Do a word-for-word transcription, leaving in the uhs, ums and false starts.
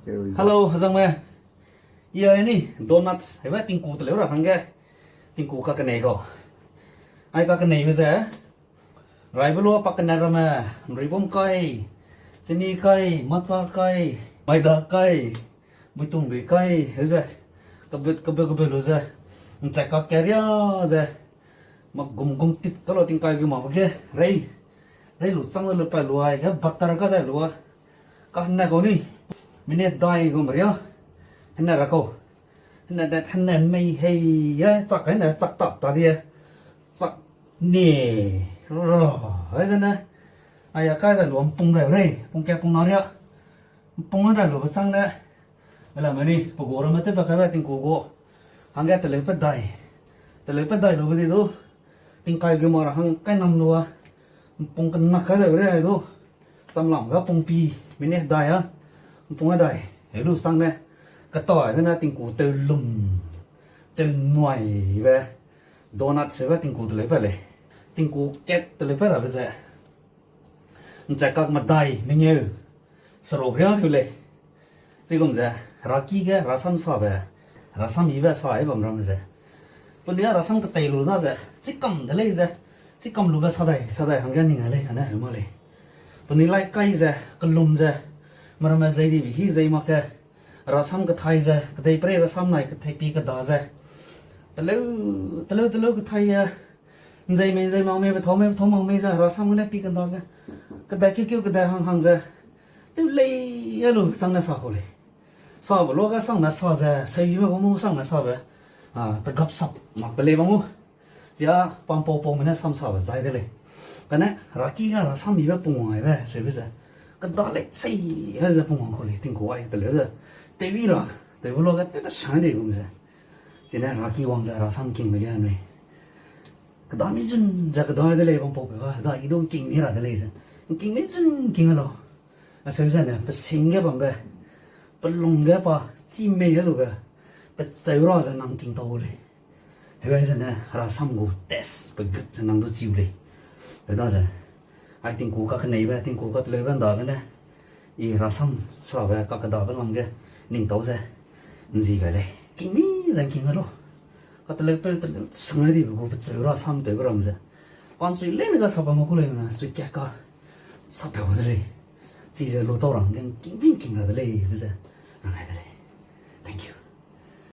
Hello, hezangme. Ia ni donuts hebe tingku teleu ra hangge. Tingku kakenei kau. Ai kakeneibe ze, raibe lua pakene ramme, mribum kai, chini kai, matcha kai, maida kai, buitungdui kai, heu ze, kebut kebut kebut lu ze, nchak kakeria ze, mak gum gum tit kalo tingkai gu mak ge, rei, rei lu chang de lu pa lu ai ge, butter ka de lu a, kahne kau ni, minute dai gum ria, hene ra kau. Hene de, hene mei hei, e, chak, hene chak tap ta di, e. Chak ni, ro, e, dene. Aya kai da lu, mpung dai rei, pung ke pung na ria. Mpung dai lu, besang ne. Ela meni, pe gu ramme tewbe kaibe tingku gu. Hangge teleu pe dai. Teleu pe dai lu be di du. Tingkai gu ma ra hang kai nam lu a. Mpung kenak kai da rei ai du. Chamlam ga pungpi, minute dai a, mpung a dai, helu sang ne, keta gene tingku tew lum, tew nuai be, donut sebe tingku teleu pe lei. Tingku kat teleu pe rabe ze. Nche kak medai, mengeu, seruk ria keu lei. Chigum ze, raki ge, rasam sabe, rasam ibe sa ai bam ramme ze. Penui a rasam ketei lu da ze, chikam de lei ze, chikam lube sa dai, sa dai hangge ning ai lei kane heu mak lei. Penui lai kai ze, kelum ze, meramme zei dibe hi zei mak ge, rasam kethai ze, kedeiperei rasam nai kethei pi keda ze. Teleu, teleu, teleu kethai e, nzei mei, nzei mak mei, bethau mei, bethau mak mei ze, rasam gene pi keda ze. Keda keu keu keda hang hang ze. Tew lei, e lu, sang ne sa kau lei. Sabe luage sangme sa ze, seime bam mu sangme sabe, a, tegap sap mak pe lei bam mu. Chia pampau paume ne sam sabe zai de lei. Kane, raki ga rasam ibe pungwang aibe, seube ze. Keda lei sei, e ze pungwang kau lei, tingku ai teleu ze. Tewi ra, tewbe luage tew ta sang de gum ze. Chine raki wang ze rasam kingbe ge anui. Keda mi zun ze keda de lei bam pau pe ga, da i du king mi ra de lei ze. King mi zun king a lau. Aseu ze ne, pe sing ge bambe, pe lung ge pa, chi mei ge lube, pe cheu ra ze nang king tau gu lei. Heu ai ze ne, rasam gu test pe gut ze nang du chi gu lei. Heu da ze, ai tingku kakeneibe, tingku kateleube ndagene, i rasam sabe, kakedabe lam ge, ning tau ze, nzi gai lei. King mi ze king a lau. Kateleu pe teleu, sang ai dibe gu pe cheu rasam tewbe ram ze. Pan chui leine ga sa bam gu lei na, chui kat ka. Sapeu de lei. Chize lu tau ra hangge king king ra de lei, be ze rang ai de lei. Thank you.